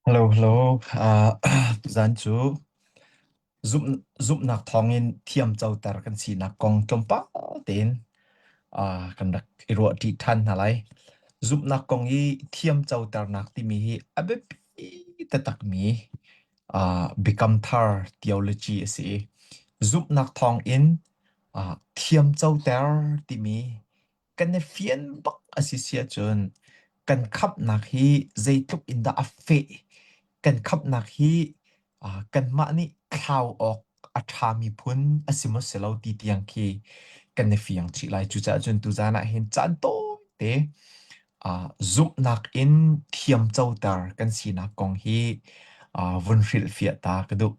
Hello, hello. Uh, tuzaan cu zumh, zumhnak thawngin thiamcoter kan sinak kong tlawmpal tein uh, kan rak i ruahṭi ṭhan hna lai. Zumhnak kong i thiamcoternak timi hi a biapi taktakmi uh, biakam thar theology a si i zumhnak thawngin uh, thiamcoter timi kan i fian bak a si si ahcun kan khamhnak hi zeitluk in dah a feh kan khamhnak hi uh, kanmah nih thlau awk a ṭhami phun a si maw si lo ti tiang khi kan i fiang chih lai. Cucaah cun tuzaan ah hin caan tawite uh, zumhnak in thiamcoter kan sinak kong hi uh, vun hrilhfiah ta ka duh.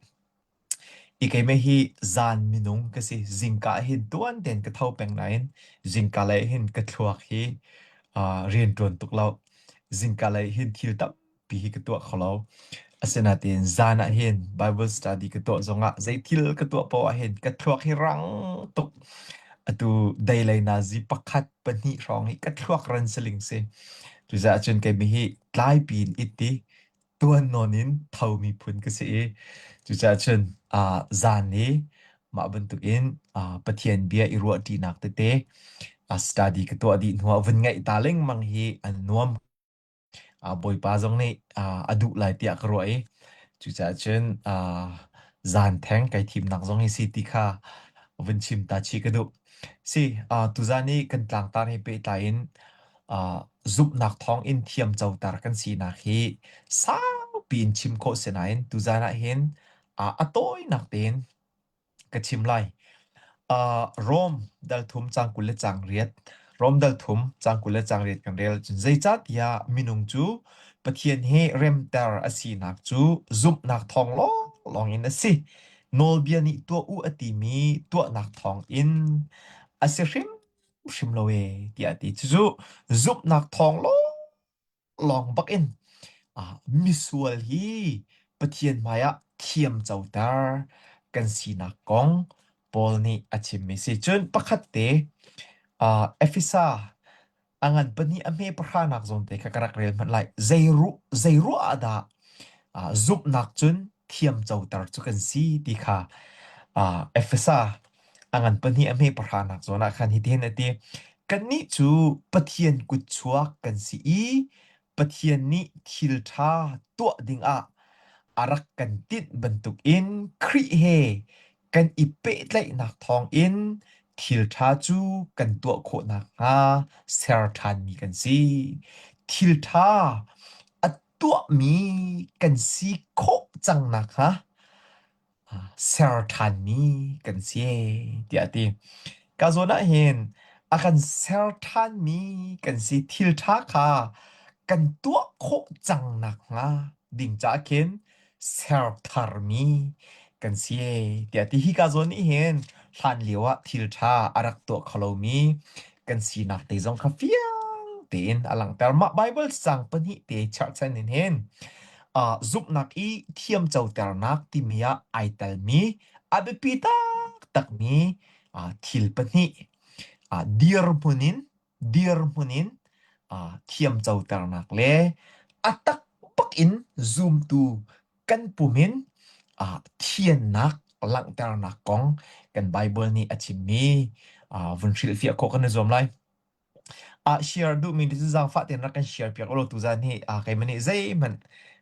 I keimah hi zan minung ka si. Zingka ah hin tuan tein ka tho peng nain zingka lei hin ka thluak hi uh, rian ṭuan tuk lo. Zingka lei hin thil tampi hi ka tuah kho lo. Asinain zan ah hin Bible study ka tuah zongah zei thil ka tuah paoh ah hin ka thluak hi rang tuk. Atu dei lei nazi pakhat pahnih hrawng hi ka thluak ran saling si. Cucaah cun keimah hi tlai piin it i tuan nawn in tho miphun ka si i cucaah cun uh, zan i mah bantukin uh, Pathian bia i ruahṭinak tete uh, study ka tuah dih hnuah vun ngaih ta lengmang hi an nuam. Uh, Bawipa zong nih uh, a duh lai tiah ka ruah i cucaah cun uh, zan theng kai thimnak zong hi si ti kha vun chim ta chih ka duh. Si, uh, tuzan i kan tlangtar he pehtlai in uh, zumhnak thawng in thiamcoter kan sinak hi saupi in chim khawh si nain tuzan ah hin uh, a tawinak tein ka chim lai. Uh, Rom dal thum cang 20 le cang riat Rom dal thum cang 20 le cang riat kan rel cun zeicahtiah minung cu Pathian he remter a sinak cu zumhnak thawng lawnglawng in a si. Nawlbia nih tuah u a timi tuahnak thawng in a si hrim hrim lo e tiah a ti. Cucu zumhnak thawng lawnglawng bak in ah, misual hi Pathian hmaiah thiamcoter kan sinak kong Paul nih a chimmi si. Cun pakhat te ah, Efesa a ngan pahnih a hme pahranak zawn te kha ka rak rel hmanh lai. Zei ru zei ruah ah dah ah, zumhnak cun thiamcoter cu kan si ti kha ah, Efesa a ngan pahnih a hme pahranak zawn ah khan hitihin a ti. Kannih cu Pathian kutchuak kan si i Pathian nih thil ṭha tuah dingah a rak kan tinh bantukin Khrih he kan i pehtlaihnak thawngin thil ṭha cu kan tuah khawh nakhnga ser ṭhanmi kan si. Thil ṭha a tuahmi kan si khawh cang nakhnga ser ṭhanmi kan si tiah a ti. Ka zawn ah hin a kan ser ṭhanmi kan si thil ṭha kha kan tuah khawh cang nakhnga ding caah khin ser tharmi kan si tiah ti hi ka zawn nih hin hlan lio ah thil ṭha a rak tuah kho lomi kan sinak te zong kha fiang tein a langhter. Mah Bible caang pahnih te cherhchan in hin uh, zumhnak i thiamcoternak timi ah ai telmi a biapi taktakmi uh, thil pahnih uh, dirhmun in dirhmun in uh, thiamcoternak le a takpak in zumtu kan pum in uh, thiannak langhternak kong kan Bible nih a chimmi uh, vun hrilhfiah khawh kan i zuam lai. Ah share duhmi nih cu zaangfah tein rak kan share piak ulaw tuzaan hi ah keimah nih zeihmanh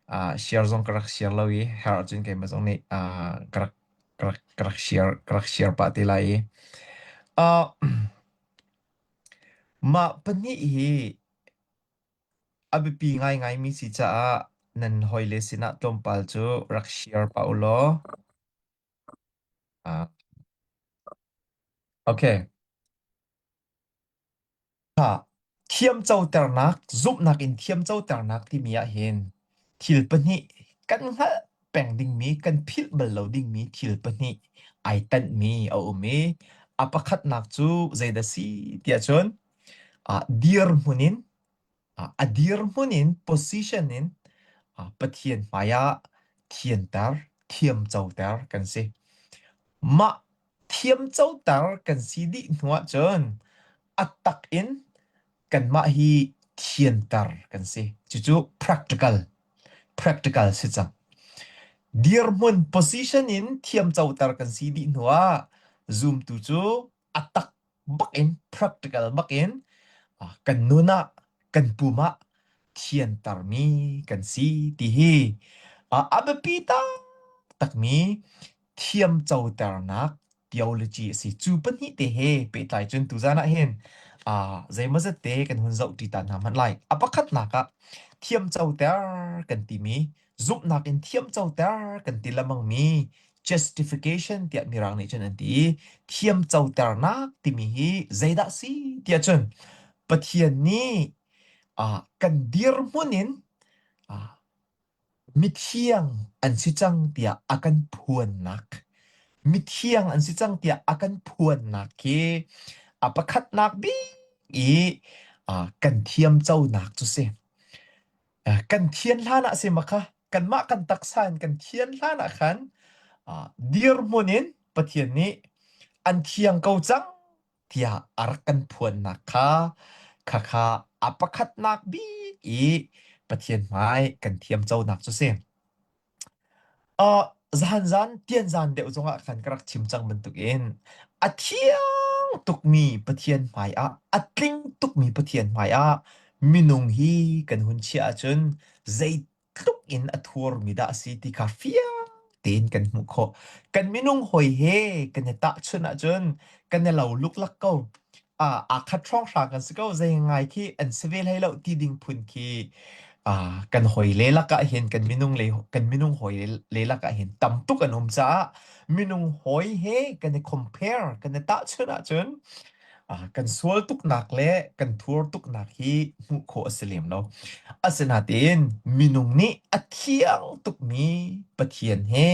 ah share zong ka rak share lo i herh ahcun keimah zong nih ah ka rak ka rak ka rak share ka rak share pah te lai i ah mah pahnih hi a biapi ngaingaimi si caah nan hawile sinah tlawmpal cu rak share pah ulaw ah okay Thiamcoternak, zumhnak in thiamcoternak timi ahhin thil pahnih kan hngalh peng dingmi, kan philh bal lo dingmi thil pahnih ai tanhmi a um i a pakhatnak cu zeidah si tiah cun ah dirhmun in a dirhmun in position in Pathian hmaiah thianter, thiamcoter kan si. Mah thiamcoter kan si dih hnu ahcun a tak in kanmah hi thianter kan si. Cucu practical. practical si cang. Dirhmun position in thiamcoter kan si dih hnu ah zumtu cu a tak bak in practical bak in kan nun ah kan pum ah thiantermi kan si ti hi a biapi taktakmi thiamcoternak theology a si. Cu pahnih te he pehtlai cun tuzan ah hin zeimawzat te kan hun zoh ṭi ta hna hmanh lai. A pakhatnak ah thiamcoter kan timi zumhnak in thiamcoter kan ti lengmangmi justification tiah Mirang nih cun an ti i thiamcoternak timi hi zeidah si tiah cun Pathian nih kan dirhmun in mithiang an si cang tiah a kan phuannak mithiang an si cang tiah a kan phuannak khi a pakhatnak bik i kan thiamconak cu si. Kan thian hlan ah si ma kha kanmah kan taksa in kan thian hlan ah khan dirhmun in Pathian nih an thiang ko cang tiah a rak kan phuannak kha khakha a pakhatnak bik i Pathian hmai kan thiamconak cu si. Uh, zan zan tian zan deuh zongah khan ka rak chim cang bantukin a thiang tukmi Pathian hmai ah a tling tukmi Pathian hmai ah minung hi kan hun chiah ahcun zeitluk in a thurmi dah a si ti kha fiang tein kan hmuh khawh. Kan minung hawi he kan i tahchunh ahcun kan i lo luklak ko. Ah, aa khat hrawnghrang kan si ko. Zei ngai khi an si ve hlei lo ti ding phun khi ah, kan hawi le lakah hin kan minung le kan minung hawi le lakah hin tam tuk an um caah minung hawi he kan i compare kan i tahchunh ahcun ah, kan sual tuknak le kan thur tuknak hi hmuh khawh a si lem lo. Asinain minung nih a thiang tukmi Pathian he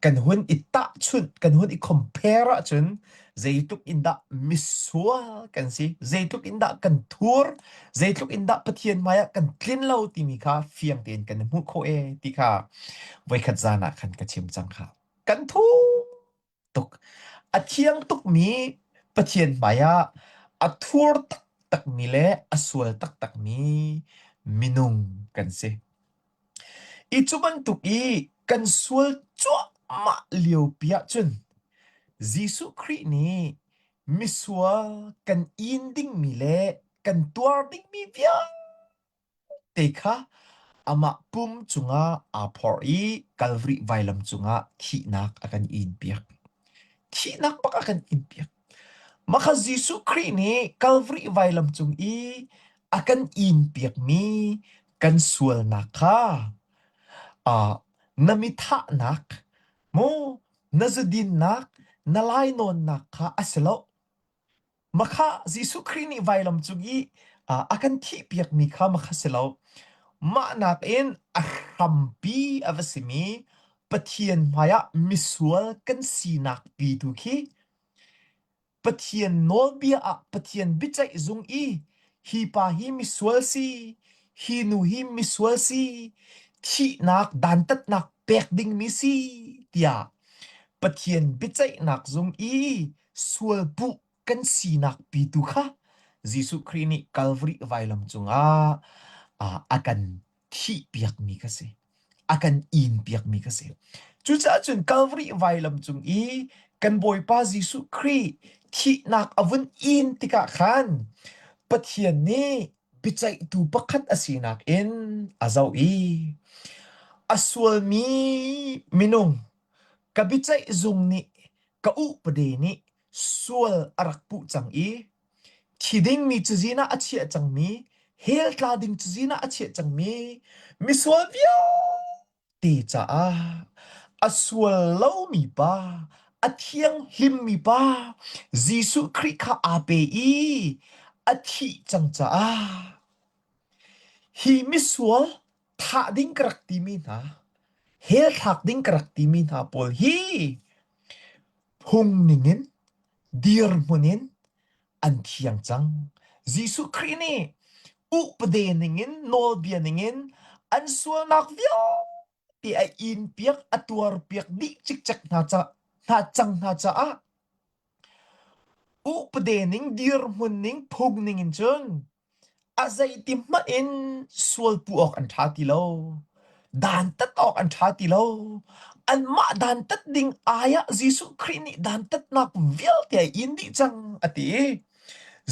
kan hun i tahchunh, kan hun i compare ahcun zeitluk in dah misual kan si, zeitluk in dah kan thur, zeitluk in dah Pathian hmaiah kan tlin lo timi kha fiang tein kan hmuh khawh e ti kha voikhat zan ah khan ka chim cang kha. Kan thur tuk. A thiang tukmi Pathian hmaiah a thur taktakmi le a sual taktakmi minung kan si. I cu bantuk i kan sual cuahmah liopi ahcun Jesuh Khrih nih misual kan in dingmi le kan tuar dingmi vialte kha amah pum cungah aa phorh i Kalvari vailam cungah thihnak a kan inpiak. Thihnak bak a kan inpiak. Mah kha Jesuh Khrih nih Kalvari vailam cung i a kan inpiakmi kan sualnak kha uh, na mi thahnak mu na zudinnak na lainawnnak kha a si lo. Makha Jesuh Khrih nih vailam cung i a kan thihpiakmi kha makha si lo. Mah nakin a hrampi a va simi Pathian hmaiah misual kan sinak pi tu khi Pathian nawlbia ah Pathian biaceih zung i hi pa hi misual si, hi nu hi misual si, thihnak dantatnak pek dingmi si tiah Pathian biaceihnak zung i sualpuh kan sinak pitu kha Jesuh Khrih nih Calvary vailam cungah a kan thihpiakmi kha si. A kan inpiakmi kha si. Cucaah cun Calvary vailam cung i kan Bawipa Jesuh Khrih thihnak a vun in tikah khan Pathian nih biaceihtu pakhat a sinak in a zoh i a sualmi minung ka biaceih zung nih ka upade nih sual a rak puh cang i thi dingmi cazin ah a chiah cangmi hell tla ding cazin ah a chiah cangmi misual vialte caah a sual lomi pa a thianghlimmi pa Jesuh Khrih kha aa pe i a thih cang caah hi misual thah ding ka rak timi hna hell thlak ding ka rak timi hna pawl hi phung ningin dirhmun in an thiang cang. Jesuh Khrih nih upade ningin nawlbia ningin an sualnak vialte a inpiak a tuarpiak dih cikcek hna ca hna cang hna caah upade ning dirhmun ning phung ning in cun A zeiti hmanh in sualpuh awk an ṭha ti lo. Dantat awk an ṭha ti lo. Anmah dantat ding ai ah Jesuh Khrih nih dantatnak vialte a in dih cang a ti.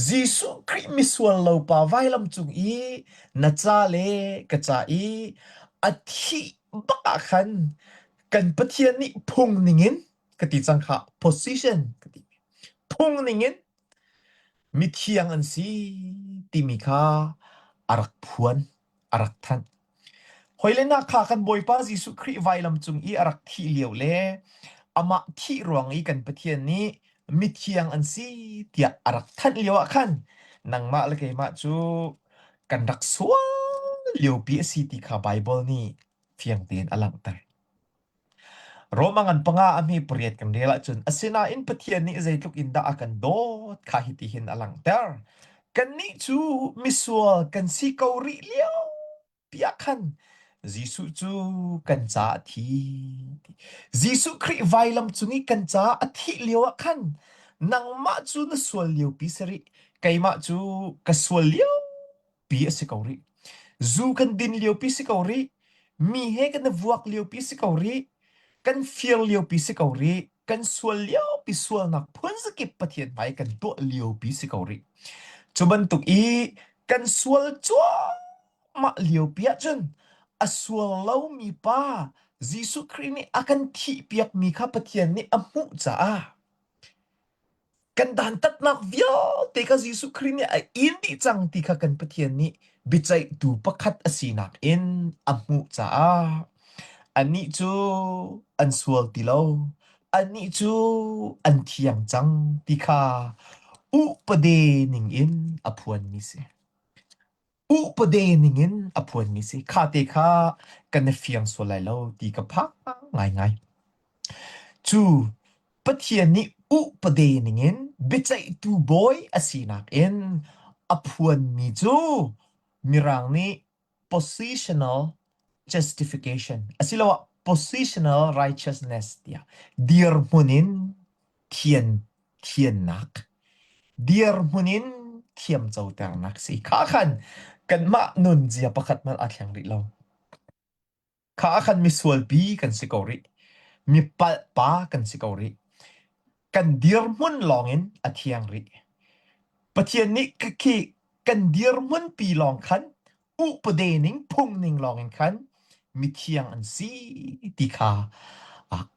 Jesuh Khrih misual lo pa vailam cung i na ca le ka ca i a thih bak ah khan kan Pathian nih phung ningin ka ti cang kha position ka ti. Phung ningin mithiang an si timi kha a rak phuan, a rak thanh. Hawile hna kha kan Bawipa Jesuh Khrih vailam cung i a rak thih lio le amah thih ruang i kan Pathian nih mithiang an si tiah a rak thanh lio ah khan nangmah le keimah cu kan rak sual liopi a si ti kha Baibal nih fiang tein a langhter. Roma ngan panga a hme pariat kan rel ahcun asinain Pathian nih zeitluk in dah a kan dawt kha hitihin a langhter. Kannih cu misual kan si ko rih lio piah khan Jesuh cu kan caah a thi. Jesuh Khrih vailam cung i kan caah a thih lio ah khan nangmah cu na sual liopi si rih, keimah cu ka sual lio pi a si ko rih. Zu kan din liopi si ko rih. Mi he kan i vuak liopi si ko rih. Kan fir liopi si ko rih. Kan sual liopi sualnak phunzakip Pathian hmai kan tuah liopi si ko rih. Cu bantuk i kan sual cuahmah liopi ahcun a sual lomi pa Jesuh Khrih nih a kan thihpiakmi kha Pathian nih a hmuh caah Kan dantatnak vialte kha Jesuh Khrih nih a in dih cang ti kha kan Pathian nih biaceihtu pakhat a sinak in a hmuh caah annih cu an sual ti lo, annih cu an thiang cang ti kha upade ningin a phuanmi si. Upade ningin a phuanmi si. Kha te kha kan i fiang sual lai lo ti ka phang ngaingai. Cu Pathian nih upade ningin biaceihtu bawi a sinak in a phuanmi cu Mirang nih positional justification asiloah positional righteousness tiah dirhmun in thian thiannak dirhmun in thiamcoternak si. Kha khan kanmah nunzia pakhat hmanh aa thleng rih lo. Kha ah khan misualpi kan si ko rih. Mi palhpa kan si ko rih. Kan dirhmun lawngin a thiang rih. Pathian nih khi kan dirhmunpi lawng khan upade ning phung ning lawngin khan mithiang an si ti kha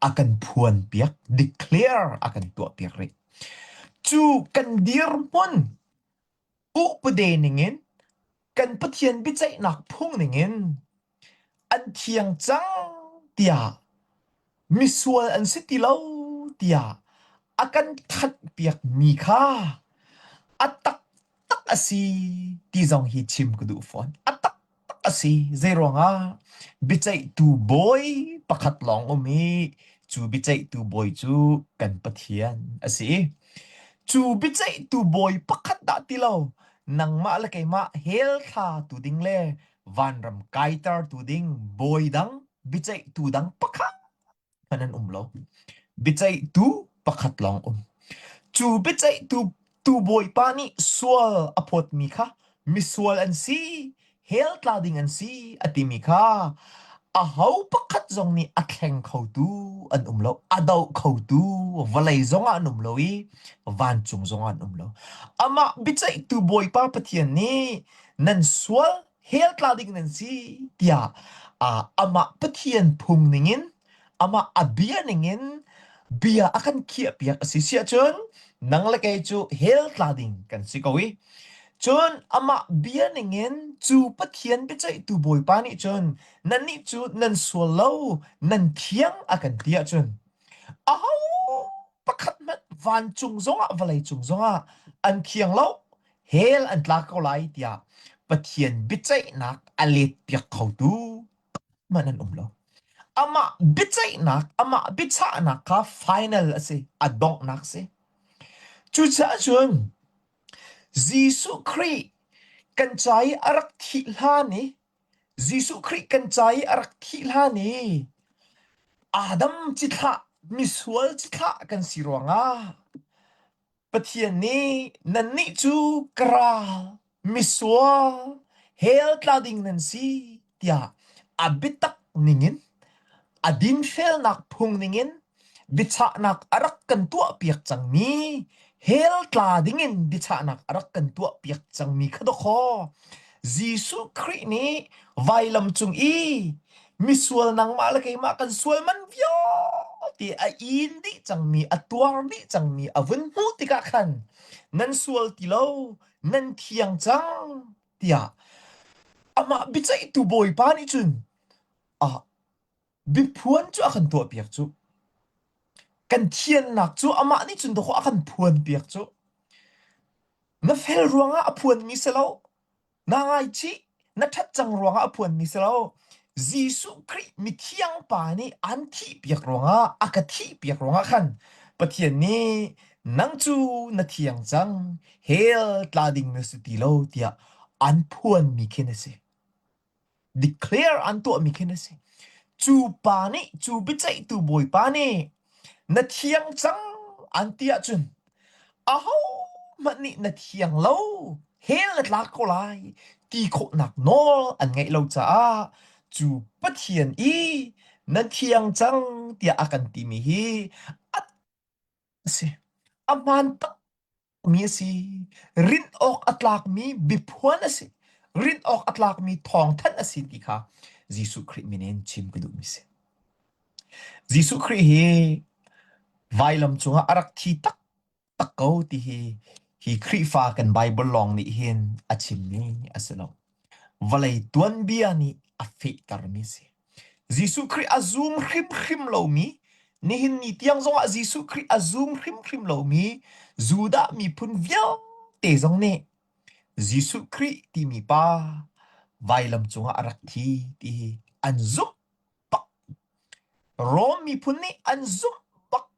a kan phuan piak, declare a kan tuah piak rih. Cu kan dirhmun upade ningin kan Pathian biaceihnak phung ningin an thiang cang tiah misual an si ti lo tiah a kan thanhpiakmi kha a taktak a si ti zong hi chim ka duh fawn. A taktak a si. Zeiruangah biaceihtu bawi pakhat lawng um i cu biaceihtu bawi cu kan Pathian a si. Cu biaceihtu bawi pakhat dah ti lo nangmah le keimah hell thla tu ding le vanram kaiter tu ding bawi dang biaceihtu dang pakhat hmanh an um lo. Biaceihtu pakhat lawng um. Cu biaceihtu tu bawipa nih sual a phawtmi kha misual an si, hell tla ding an si a timi kha aho pakhat zong nih a thleng khotu an um lo, a doh khotu vawlei zongah an um lo i vancung zongah an um lo. Amah biaceihtu Bawipa Pathian nih nan sual hell tla ding nan si tiah amah Pathian phung ningin amah a bia ningin bia a kan khiahpiak a si si ahcun nang le kei cu hell tla ding kan si ko i cun amah bia ningin cu Pathian biaceihtu Bawipa nih cun nannih cu nan sual lo nan thiang a kan ti ahcun aho pakhat hmanh vancung zongah vawlei cung zongah an thiang lo hell an tla ko lai tiah Pathian biaceihnak a let piak khotu hmanh an um lo. Amah biaceihnak, amah biachahnak kha final a si, a donghnak a si. Cucaah cun Jesuh Khrih kan ca i a rak thih hlan i Jesuh Khrih kan ca i a rak thih hlan i Adam cithlah, misual cithlah kan si ruangah Pathian nih nannih cu ka ral, misual, hell tla ding nan si tiah a biatak ningin a dinfelnak phung ningin biachahnak a rak kan tuahpiak cangmi hell tla dingin biachahnak a rak kan tuahpiak cangmi kha dawkaw Jesuh Khrih nih vailam cung i misual nangmah le keimah kan sual man vialte a in dih cangmi a tuar dih cangmi a vun hmuh tikah khan nan sual ti lo nan thiang cang tiah amah biaceihtu Bawipa nih cun ah biaphuan cu a kan tuahpiak cu. Kan thiannak cu amah nih cun dawkaw a kan phuanpiak cu. Na fel ruangah a phuanmi si lo. Na ngaichih, na ṭhat cang ruangah a phuanmi si lo. Jesuh Khrih mithiang pa nih an thihpiak ruangah, a ka thihpiak ruangah khan Pathian nih nang cu na thiang cang, hell tla ding na si ti lo tiah an phuanmi khin a si. Declare an tuahmi khin a si. Cu pa nih, cu biaceihtu bawipa nih na thiang cang an ti ahcun ahohmanh nih na thiang lo, hell na tlak ko lai ti khawhnak nawl an ngeih lo caah cu Pathian i na thiang cang tiah a kan timi hi a si. A hmaan tak mi a si. Rinh awk a tlakmi biaphuan a si. Rinh awk a tlakmi thawngthanh a si ti kha Jesuh Khrih min in chim ka duhmi si. Jesuh Khrih hi vailam cungah a rak thi taktak ko ti hi hi Khrihfa kan Bible lawng nih hin a chimmi a si lo. Vawlei tuanbia nih a fehtermi a si. Jesuh Khrih a zum hrimhrim lomi, nihin ni tiang zongah Jesuh Khrih a zum hrimhrim lomi Judah miphun vialte zong nih Jesuh Khrih timi pa vailam cungah a rak thi ti hi an zumh bak. Rom miphun nih an zumh bak.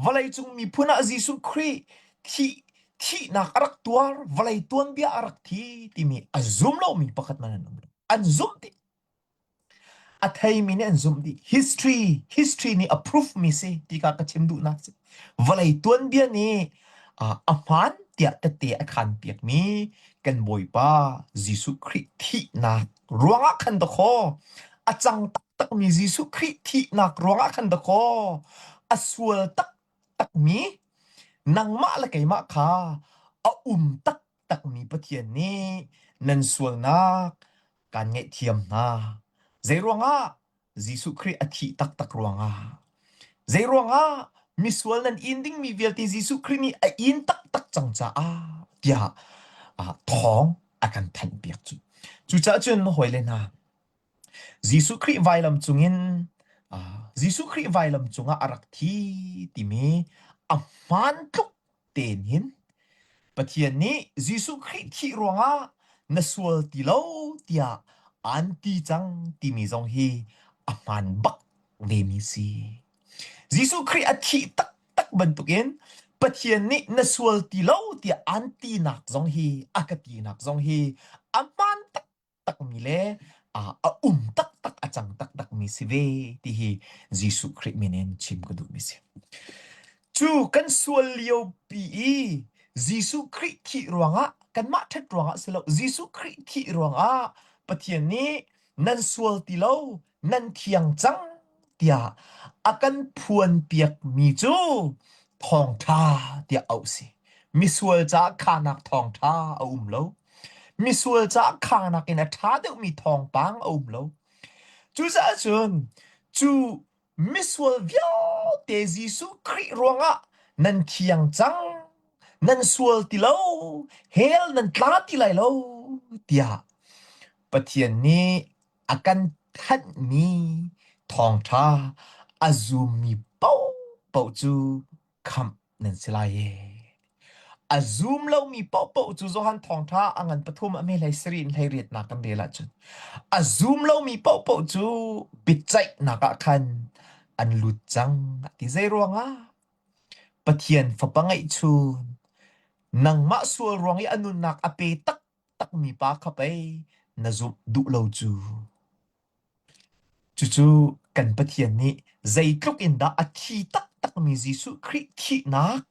Vawleicung miphun ah Jesuh Khrih thih thihnak a rak tuar, vawlei tuanbia a rak thi timi a zum lomi pakhat man an um lo. An zumh dih. A theimi nih an zumh dih. History, history nih a proof mi si ti kha ka chim duhnak si. Vawlei tuanbia nih uh, a hmaan tiah tette a khan piakmi kan Bawipa Jesuh Khrih thihnak ruangah khan dakaw a cang taktakmi Jesuh Khrih thihnak ruangah khan dakaw a sual taktakmi nangmah le keimah kha a um taktakmi Pathian nih nan sualnak kaan ngaihthiam hna. Zeiruangah? Jesuh Khrih a thih taktak ruangah. Zeiruangah? Misual nan in dingmi vialte Jesuh Khrih nih a in taktak cang caah tiah thawng a kan thanhpiak cu. Cucaah cun hawile hna, Jesuh Khrih vailam cungin Jesuh Khrih vailam cungah a rak thi timi a hmaan tluk tein hin Pathian nih Jesuh Khrih thih ruangah na sual ti lo tiah aan ti cang timi zong hi a hmaan bak vemi si. Jesuh Khrih a thih taktak bantukin Pathian nih na sual ti lo tiah aan tinak zong hi a ka tinak zong hi a hmaan tak takmi le a um taktak a cang taktakmi si ve ti hi Jesuh Khrih min in chim ka duhmi si. Cu kan sual lio pi i Jesuh Khrih thih ruangah kanmah ṭhat ruangah si lo Jesuh Khrih thih ruangah Pathian nih nan sual ti lo nan thiang cang tiah a kan phuanpiakmi cu thawngṭha tiah auh si. Misual caah khanak thawngṭha a um lo. Misual caah khanak in a ṭha deuhmi thawngpang a um lo. Cucaah cun cu misual vialte Jesuh Khrih ruangah nan thiang cang, nan sual ti lo, hell nan tla ti lai lo tiah Pathian nih a kan thanhmi thawngṭha a zummi paohpaoh cu khamh nan si lai ee. A zum lomi paohpaoh cu Johan thawngṭha a ngan pathum a hme hlei sarih in hlei riatnak kan rel ahcun a zum lomi paohpaoh cu biaceihnak ah khan an lut cang a ti. Zei ruangah? Pathian fapa ngeihchun nangmah sual ruang i a nunnak a pe tak takmi pa kha pei na zumh duh lo cu. Cucu kan Pathian nih zeitluk in dah a thi taktakmi Jesuh Khrih thihnak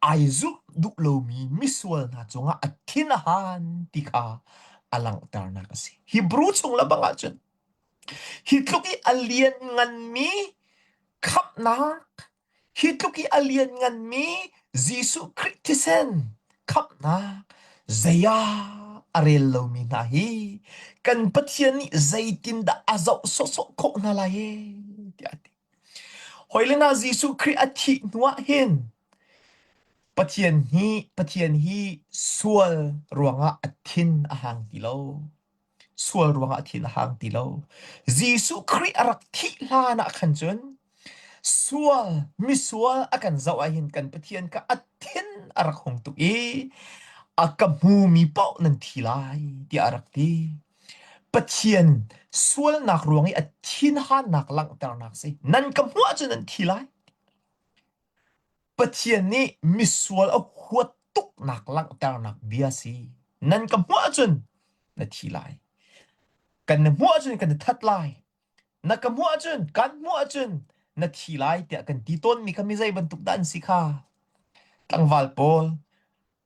ai zumh duh lomi misual hna cungah a thin a han ti kha a langhternak a si. Hebrew chung le bang ahcun. Hi tluk i a liannganmi khamhnak, hi tluk i a liannganmi Jesuh Khrih thisen khamhnak zei ah a rel lomi hna hi kan Pathian nih zeitindah a zoh sawhsawh khawh hna lai ee tiah a ti. Hawile hna Jesuh Khrih a thih hnuah hin Pathian hi Pathian hi sual ruangah a thin a hang ti lo. Sual ruangah a thin a hang ti lo. Jesuh Khrih a rak thih hlan ah khan cun sual misual a kan zoh ah hin kan Pathian kha a thin a rak hung tuk i a ka hmumi paoh nan thi lai tiah a rak ti. Pathian sualnak ruang i a thinhannak langhternak si. Nan ka hmuh ahcun nan thi lai. Pathian nih misual a huat tuknak langhternak bia si. Nan ka hmuh ahcun na thi lai. Kan na hmuh ahcun kan i that lai. Na ka hmuh ahcun, kan hmuh ahcun na thi lai tiah kan ti tawnmi kha mi zei bantuk dah an si kha. Tlangval pawl,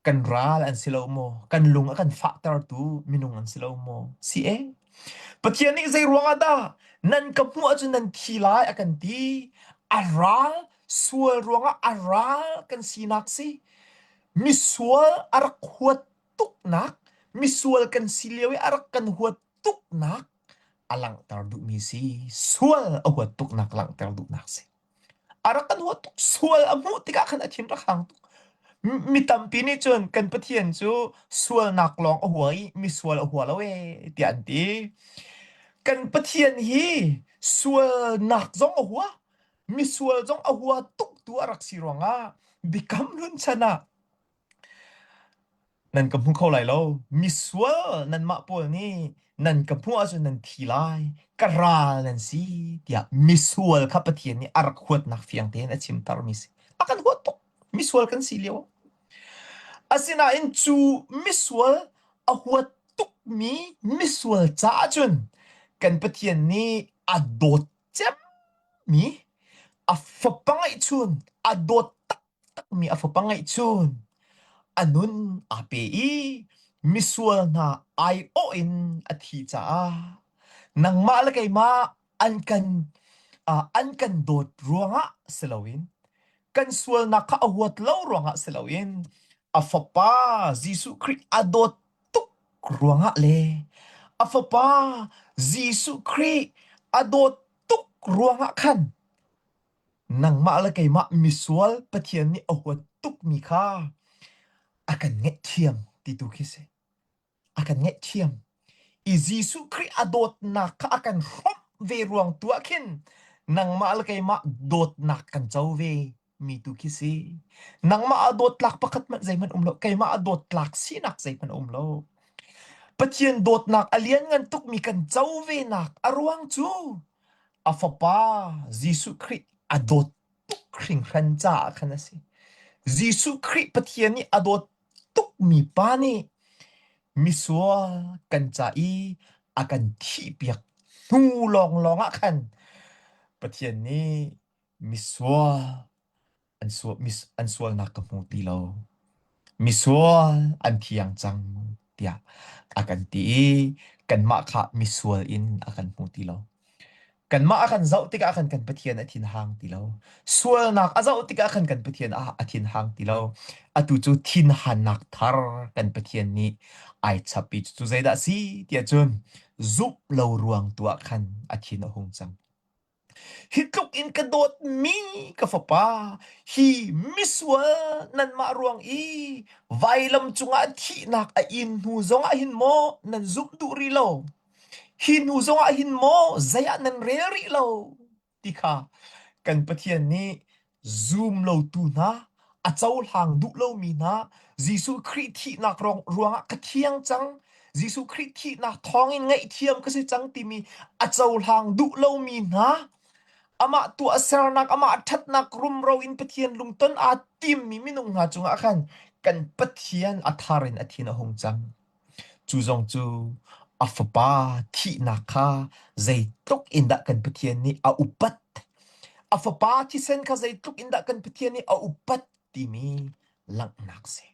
kan ral an si lo maw? Kan lung a kan fahtertu minung an si lo maw? Si e. Pathian nih zei ruangah dah nan ka hmuh ahcun nan thi lai a kan ti. A ral sual ruangah a ral kan sinak si. Misual a rak huat tuknak, misual kan si lio i a rak kan huat tuknak a langhter duhmi si. Sual a huat tuknak langhter duhnak si. A rak kan huat tuk. Sual a hmuh tikah khan a thin rak hang tuk. Mi tampi nih cun kan Pathian cu sualnak lawng a hua i misual a hua lo ee tiah an ti. Kan Pathian hi sualnak zong a hua, misual zong a hua tuk tu a rak si ruangah biakam hlun chan ah Nan ka hmu kho lai lo. Misual nanmah pawl nih nan ka hmuh ahcun nan thi lai. Ka ral nan si tiah misual kha Pathian nih a rak huatnak fiang tein a chimtermi si. A kan huat tuk. Misual kan si lio. Asinain cu misual a huat tukmi misual caah cun kan Pathian nih a dawt cemmi a fapa ngeihchun a dawt takmi a fapa ngeihchun a nun aa pe i misual hna aiawh in a thi caah nangmah le keimah an kan uh, an kan dawt ruangah si loin kan sualnak kha a huat lo ruangah si loin a fapa Jesuh Khrih a dawt tuk ruangah le a fapa Jesuh Khrih a dawt tuk ruangah khan Nangmah le keimah misual Pathian nih a huat tukmi kha a kan ngaihthiam ti tu khi si. A kan ngaihthiam. I Jesuh Khrih a dawtnak kha a kan hrawmh ve ruang tu ah khin nangmah le keimah dawtnak kan co ve mi tu khi si. Nangmah a dawtlak pakhat hmanh zeihmanh um lo. Keimah a dawtlak sinak zeihmanh um lo. Pathian dawtnak a lianngan tukmi kan co ve nak a ruang cu A fapa Jesuh Khrih a dawt tuk hringhran caah khan a si. Jesuh Khrih Pathian nih a dawt tukmi pa nih misual kan ca i a kan thihpiak hnu lawnglawng ah khan Pathian nih misual an sual, an sualnak ka hmu ti lo. Misual an thiang cang tiah a kan ti i kanmah kha misual in a kan hmu ti lo. Kanmah a kan zoh tikah khan kan Pathian a thinhang ti lo. Sualnak a zoh tikah khan kan Pathian a, a thinhang ti lo. Atu cu thinhannak thar kan Pathian nih ai chap i cucu zeidah a si tiah cun zumh lo ruang tu ah khan a thin a hung cang. Hi tluk in ka dawtmi ka fapa, hi misual nanmah ruang i vailam cungah thihnak a in hnu zongah hin maw nan zumh duh rih lo? Hi hnu zongah hin maw zei ah nan rel rih lo? Ti kha kan Pathian nih zum lotu hna, a cohlang duh lomi hna, Jesuh Khrih thihnak ruangah ka thiang cang, Jesuh Khrih thihnak thawngin ngaihthiam ka si cang timi a cohlang duh lomi hna, amah tuahsernak, amah ṭhatnak rumro in Pathian lungton aa timmi minung hna cungah khan kan Pathian a thar in a thin a hung cang. Cu zong cu a fapa thihnak kha zeitluk in dah kan Pathian nih a upat. A fapa thisen kha zeitluk in dah kan Pathian nih a upat timi langhnak si.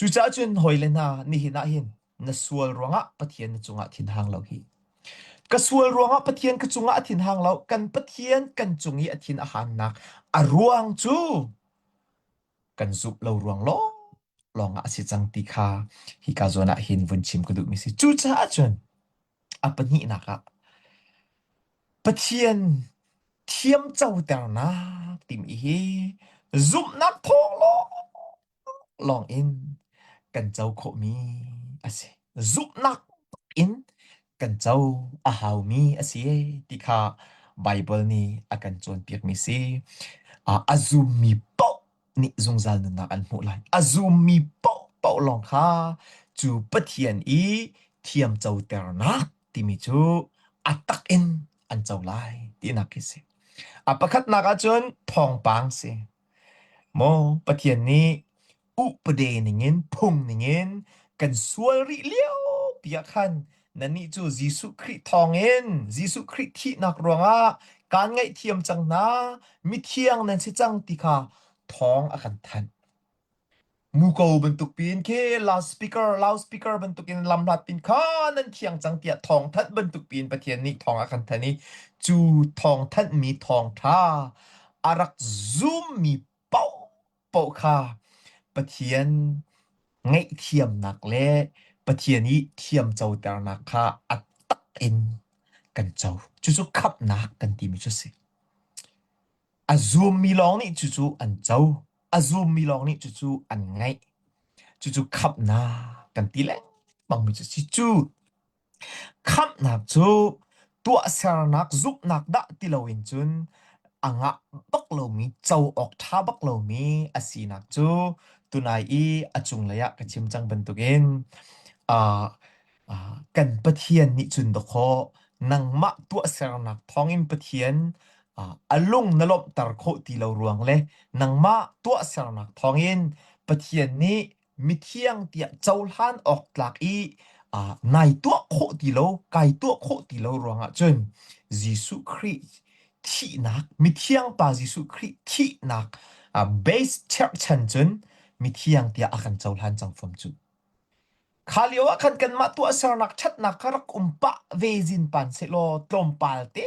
Cucaah cun hawile hna, nihin ah hin na sual ruangah Pathian na cungah thinhang lo hi. Ka sual ruangah Pathian ka cungah a thin hang lo. Kan Pathian kan cung i a thin a hannak a ruang cu kan zumh lo ruang lawng lawng ah a si cang ti kha hika zawn ah hin vun chim ka duhmi si. Cucaah cun a pahnihnak ah Pathian thiamcoternak timi hi zumhnak thawng lawng lawng in kan co khawhmi a si. Zumhnak in kan co a haumi a si ti kha Baibal nih a kan cawnpiakmi si. A zummi paoh nih zungzal nunnak an hmuh lai. A zummi paohpaoh lawng kha cu Pathian i thiamcoternak timi cu a tak in an co lai tinak khi si. A pakhatnak ahcun thawngpang si. Maw Pathian nih upade ningin phung ningin kan sual rih lio pi ah khan nannih cu Jesuh Khrih thawngin Jesuh Khrih thihnak ruangah kaan ngaihthiam cang hna mithiang nan si cang ti kha thawng a kan thanh. Muko bantuk pin khi loudspeaker loudspeaker bantukin lamhlat pin kha nan thiang cang tiah thawng thanh bantuk pin Pathian nih thawng a kan thanh i cu thawng thanhmi thawngṭha a rak zummi paoh paoh kha Pathian ngaihthiamnak le Pathian i thiamcoternak kha a tak in kan co. Cucu khamhnak kan timi cu a si. A zummi lawng nih cucu an co. A zummi lawng nih cucu an ngaih. Cucu khamhnak kan ti lengmangmi cu si. Cu Khamhnak cu tuahsernak zumhnak dah ti loin cun a ngah bak lomi, co awk ṭha bak lomi a sinak cu tunai i a cunglei ah ka chim cang bantukin uh, uh, kan Pathian nih cun dawkaw nangmah tuahsernak thawngin Pathian uh, a lung na lawmhter khawh ti lo ruang le nangmah tuahsernak thawngin Pathian nih mithiang tiah cohlan awk tlak i uh, nai tuah khawh ti lo kai tuah khawh ti lo ruangah cun Jesuh Khrih thihnak mithiang pa Jesuh Khrih thihnak uh, base cherhchan cun mithiang tiah a kan cohlan cang fom cu Kha lio ah khan kanmah tuahsernak ṭhatnak kha rak um pah ve zinpan sehlaw tlawmpal te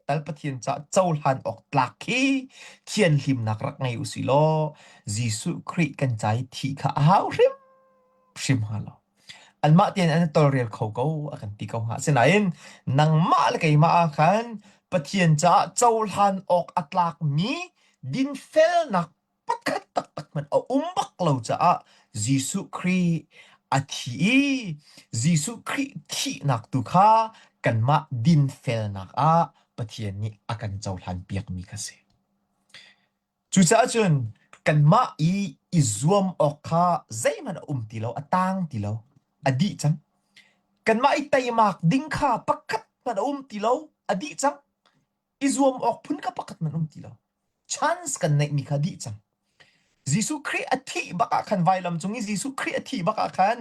tal Pathian caah cohlan awk tlak khi thianhlimnak rak ngei usih law Jesuh Khrih kan ca i thih kha a hau hrimhrim hnga lo. Anmah tein an i tolrel kho ko a kan ti ko hnga. Asinain nangmah le keimah ah khan Pathian caah cohlan awk a tlakmi dinfelnak pakhat taktak hmanh a um bak lo caah Jesuh Khrih a thi i Jesuh Khrih thihnak tu kha kanmah dinfelnak ah Pathian nih a kan cohlan piakmi kha si. Cucaah cun kanmah i i zuam awk kha zeihmanh a um ti lo, a tang ti lo, a dih cang. Kanmah i teimak ding kha pakhat hmanh a um ti lo, a dih cang. I zuam awk phun kha pakhat hmanh um ti lo. Chance kan neihmi kha dih cang. Jesuh Khrih a thih bak ah khan vailam cung i Jesuh Khrih a thih bak ah khan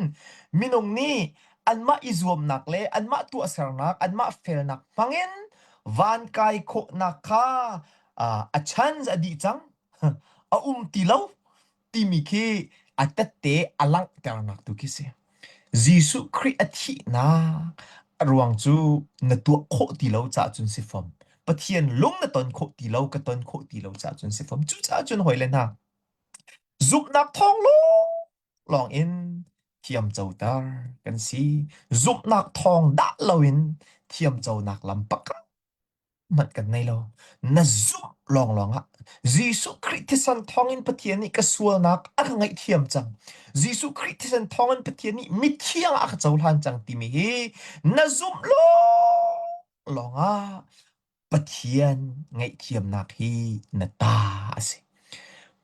minung nih anmah i zuamnak le anmah tuahsernak, anmah felnak hmangin van kai khawhnak kha a chance a dih cang. A um ti lo. timi khi a tette a langhternak tu khi si. Jesuh Khrih a thihnak a ruang cu na tuah khawh ti lo caah cun si fom. Pathian lung na ton khawh ti lo, ka ton khawh ti lo caah cun si fom. Cucaah cun hawile hna, zumhnak thawng lawng in thiamcoter kan si. Zumhnak thawng dah loin thiamconak lam pakhat hmanh kan nei lo. Na zumh lawnglawng ah Jesuh Khrih thisen thawngin Pathian nih ka sualnak a ka ngaihthiam cang. Jesuh Khrih thisen thawngin Pathian nih mithiang ah a ka cohlan cang timi hi na zumh lawnglawng ah Pathian ngaihthiamnak hi na ta a si.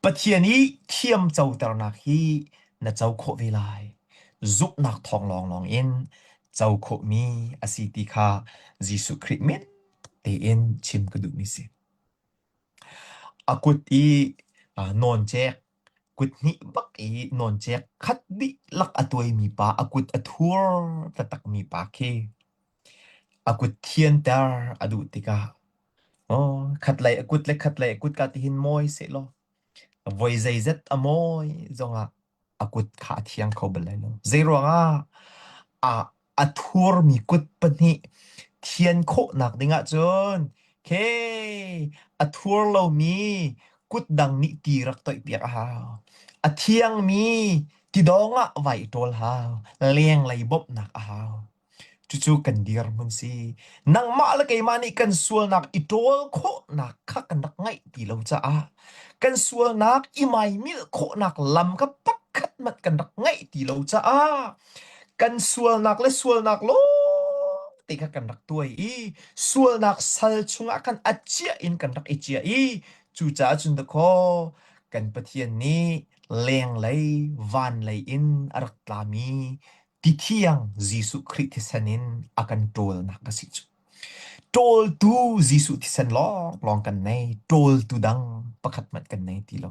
Pathian i thiam coternak hi na co khawh ve lai. Zumhnak thawng lawnglawng in co khawhmi a si ti kha Jesuh Khrih min tein chim ka duhmi si. A kut i nawncek, kut hnih bak i nawncek khat dihlak a tuaimi pa, a kut a thur taktakmi pa khi a kut thianter a duh tikah oh, khatlei a kut le khatlei a kut ka tihin mawi sehlaw voi zeizat a mawi zongah a kut kha a thiang kho bal lai lo. Zeiruangah a, a thurmi kut pahnih Thian khawhnak ding ahcun khe a thur lomi kutdang nih ti rak toihpiak a hau. A thiangmi tidawng ah vai i ṭawl hau. Lenglei bawmhnak a hau. Cucu kan dirhmun si. Nangmah le keimah nih kan sualnak i ṭawl khawhnak kha kan rak ngaih ti lo caah kan sualnak i maimilh khawhnak lam kha pakhat hmanh kan rak ngaih ti lo caah kan sualnak le sualnak lawng te kha kan rak tuai i sualnak sal chungah khan a ciah in kan rak i ciah i cucaah cun dakaw kan Pathian nih lenglei vanlei in a rak tlami tithiang Jesuh Khrih thisen in a kan ṭawlnak a si cu. Ṭawltu Jesuh thisen lawnglawng kan nei, ṭawltu dang pakhat hmanh kan nei ti lo.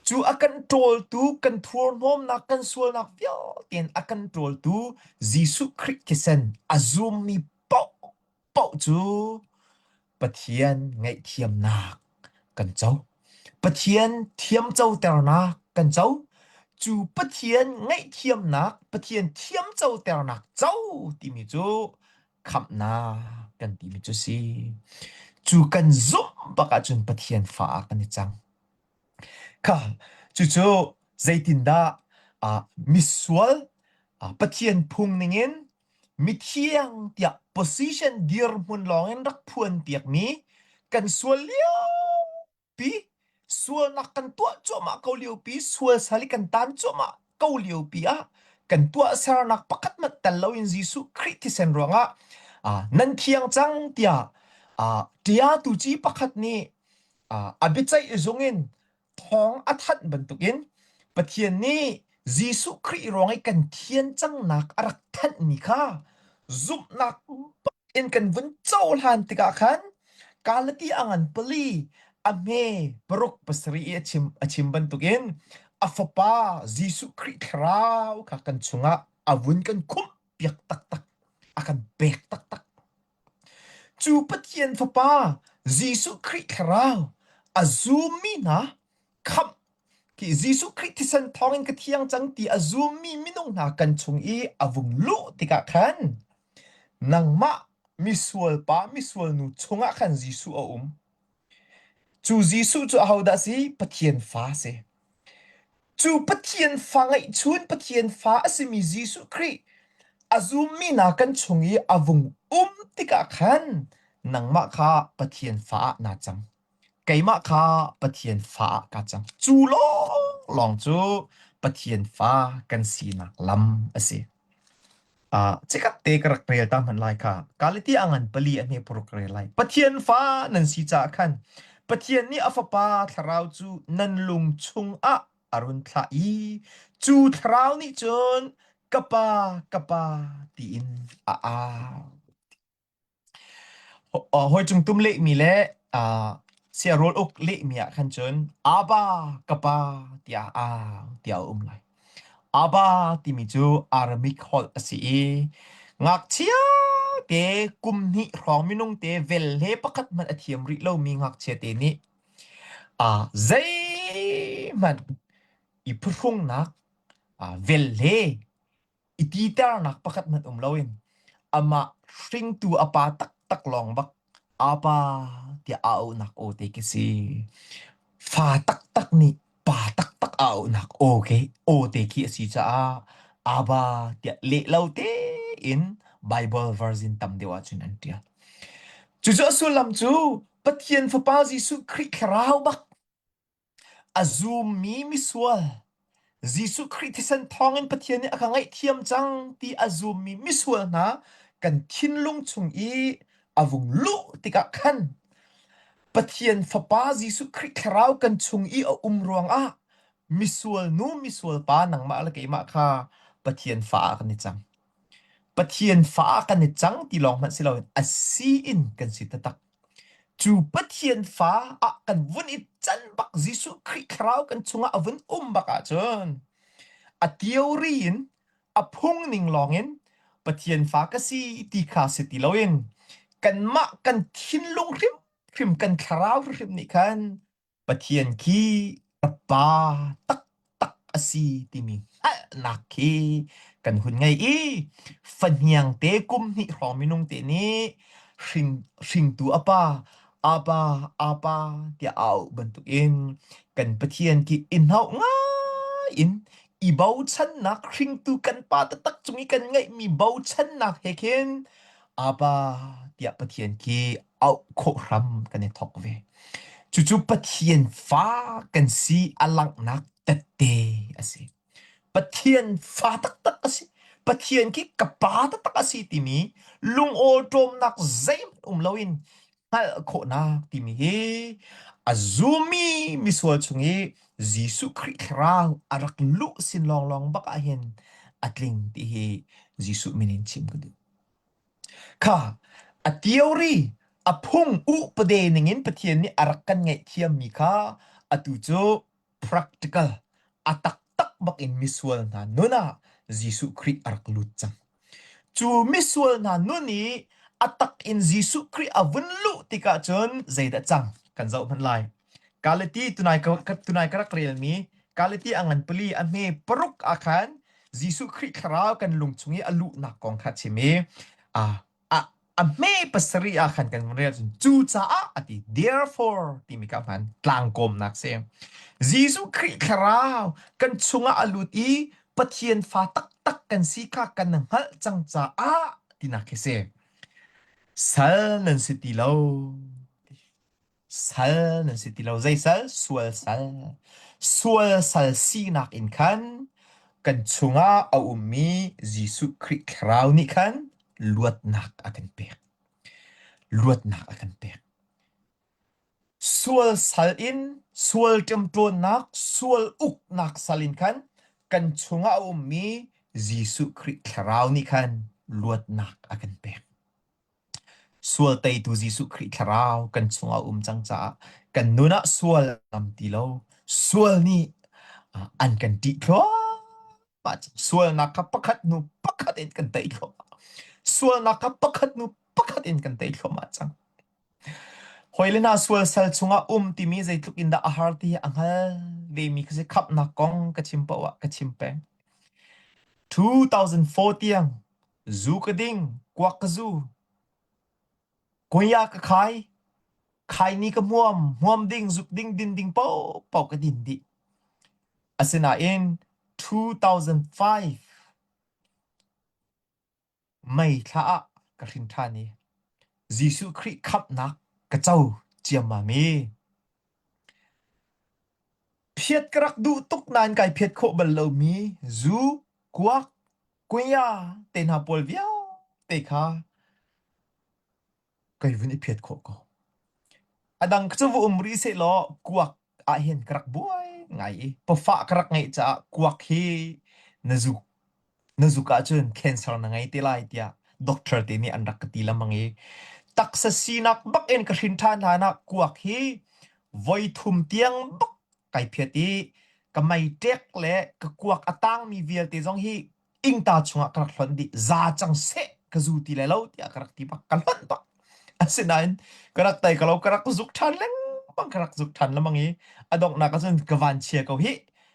Cu a kan ṭawltu, kan thurhnawmnak, kan sualnak vialte in a kan ṭawltu Jesuh Khrih thisen a zummi paoh paoh cu Pathian ngaihthiamnak kan co. Pathian thiamcoternak kan co. Cu Pathian ngaihthiamnak, Pathian thiamcoternak co timi cu khamhnak kan timi cu si. Cu kan zumh bak ahcun Pathian fa ah kan i cang. Kha cucu zeitindah uh, misual uh, Pathian phung ningin mithiang tiah position dirhmun lawngin rak phuan piakmi kan sual lio pi sualnak kan tuah cuahmah ko liopi sual sal i kan tan cuahmah ko liopi ah kan tuahsernak pakhat hmanh tel loin Jesuh Khrih thisen ruangah ah, nan thiang cang tiah ah, ṭiatu ci pakhat nih ah, a biaceih zungin thawng a thanh bantukin Pathian nih Jesuh Khrih ruang i kan thian cangnak a rak thanhmi kha zumhnak in kan vun cohlan tikah khan Galati a ngan pali a hme paruk pasarih i a chim a chim bantukin a fapa Jesuh Khrih thlarau kha kan chungah a vun kan khumh piak taktak a kan pek taktak cu Pathian fapa Jesuh Khrih thlarau a zummi hna khamh khi Jesuh Khrih thisen thawngin ka thiang cang ti a zummi minung hna kan chung i a vung luh tikah khan Nangmah misual pa misual nu chungah khan Jesuh a um. Cu Jesuh cu ahodah a si? Pathian fa a si. Cu Pathian fa ngeihchun Pathian fa a simi Jesuh Khrih a zummi hna kan chung i a vung um tikah khan nangmah kha Pathian fa ah naa cang. Keimah kha Pathian fa ah kaa cang. Cu lawnglawng cu Pathian fa kan sinak lam a si. Ah, chikat te ka rak rel ta hmanh lai kha. Kaliti a ngan pali a hme paruk ka rel lai. Pathian fa nan si caah khan Pathian nih a fapa thlarau cu nan lung chungah a run thlah i cu thlarau nih cun ka pa ka pa tiin a au. Hawi tum lehmi le siarawl uk lehmi ah khan cun Abba ka pa tiah au tiah a um lai. Abba timi cu Aramaic holh a si i ngakchia te kum hnih hrawng minung te velhle pakhat hmanh a thiam rih lomi ngakchia te nih zeihmanh i phuhrungnak velhle i titernak pakhat hmanh um loin amah hringtu a pa taktak lawng bak apa tiah a auhnak aw te khi si. Fa taktak nih pa taktak a auhnak aw ke aw te khi a si caah Abba tiah leh lo tein Bible version tam deuh ahcun an ṭial. Cucu a sullam cu Pathian Fapa Jesuh Khrih thlarau bak A zummi misual Jesuh Khrih thisen thawngin Pathian nih a ka ngaihthiam cang ti a zummi misual hna kan thinlung chung i a vung luh tikah khan Pathian Fapa Jesuh Khrih thlarau kan chung i a um ruangah misual nu misual pa nangmah le keimah kha Pathian fa ah kan i cang. Pathian fa ah kan i cang ti lawng hmanh si loin a si in kan si taktak. Cu Pathian fa ah kan vun i can bak Jesuh Khrih thlarau kan chungah a vun um bak ahcun a theory in a phung ning lawngin Pathian fa ka si ti kha si ti loin kanmah kan thinlung hrimhrim kan thlarau hrimhrim nih khan Pathian khi ka Pa taktak a si timi hngalhnak khi kan hun ngei i fahniang te kum hnih hrawng minung te nih hring hringtu a pa apa apa tiah a auh bantukin kan Pathian khi i hnauh ngai in i bochannak hringtu kan pa taktak cung i kan ngeihmi bochannak he khin apa tiah Pathian khi auh khawh hram kan i thawk ve. Cucu Pathian fa kan si a langhnak tette a si. Pathian fa taktak a si. Pathian khi ka pa taktak a si timi lungawṭawmnak zeihmanh um loin hngalh khawhnak timi hi a zummi misual chung i Jesuh Khrih thlarau a rak luh sin lawnglawng bak ah hin a tling ti hi Jesuh min in chim ka duh. Kha a theory a phung upade ningin Pathian nih a rak kan ngaihthiammi kha atu cu practical a taktak bak in misual hna nun ah Jesuh Khrih a rak lut cang. Cu misual hna nun i a tak in Jesuh Khrih a vun luh tikah cun zeidah cang kan zoh hmanh lai. Galati tunai ka tunai ka rak relmi Galati a ngan pali a hme paruk ah khan Jesuh Khrih thlarau kan lung chung i a luhnak kong kha chim i a a a hme pasarih ah khan kan rel cun cucaah a ti therefore timi ka hman tlangkawmnak si Jesuh Khrih thlarau kan chungah a lut i Pathian fa taktak kan si kha kan hngalh cang caah tinak khi si sal nan si ti lo Sal nan si ti lo. Zei sal? Sual sal. Sual sal sinak in khan kan chungah a ummi Jesuh Khrih Thlarau nih khan luatnak a kan pek. Luatnak a kan pek. Sual sal in, sual ṭemṭawnnak, sual uknak sal in khan kan chungah a ummi Jesuh Khrih Thlarau nih khan luatnak a kan pek. Sual teitu Jesuh Khrih Thlarau kan chungah a um cang caah kan nun ah sual a tam ti lo. Sual nih an kan ṭih thluahmah. Sualnak kha pakhat hnu pakhat in kan tei thluahmah. Sualnak kha pakhat hnu pakhat in kan tei thluahmah cang. Hawile hna sual sal chungah um timi zeitluk in dah a har ti hi a hngal vemi kha si khamhnak kong ka chim paoh ah ka chim peng. 2004 tiang Zu ka ding, kuak ka zu. Kunya ka khai, khaini ka hmuam, hmuam ding, zuk ding, din ding paohpaoh ka din dih. Asinain 2005 May thla ah ka hrin ṭhan i Jesuh Khrih khamhnak ka co ciammam i phiat ka rak duh tuk nain kai phiat khawh bal lomi zu, kuak, Kuya te hna pawl vialte kha kai vun i phiat khawh ko. A dang cu va um rih sehlaw kuak ah hin ka rak buai ngai i pawfah ka rak ngeih caah kuak hi na zuk na zuk ahcun cancer na ngei te lai tiah doctor te nih an rak ka ti lengmang i taksa sinak bak in ka hrin ṭhan hlan ah kuak hi voi thum tiang bak kai phiat i ka meiṭek le ka kuak a tangmi vialte zong hi ingta chungah ka rak hlonh dih za cang seh ka zu ti lai lo tiah ka rak ti bak ka hlonh bak asinain ka rak tai ka lo ka rak zuk ṭhan lengmang ka rak zuk ṭhan lengmang i a donghnak ahcun ka van chia ko hi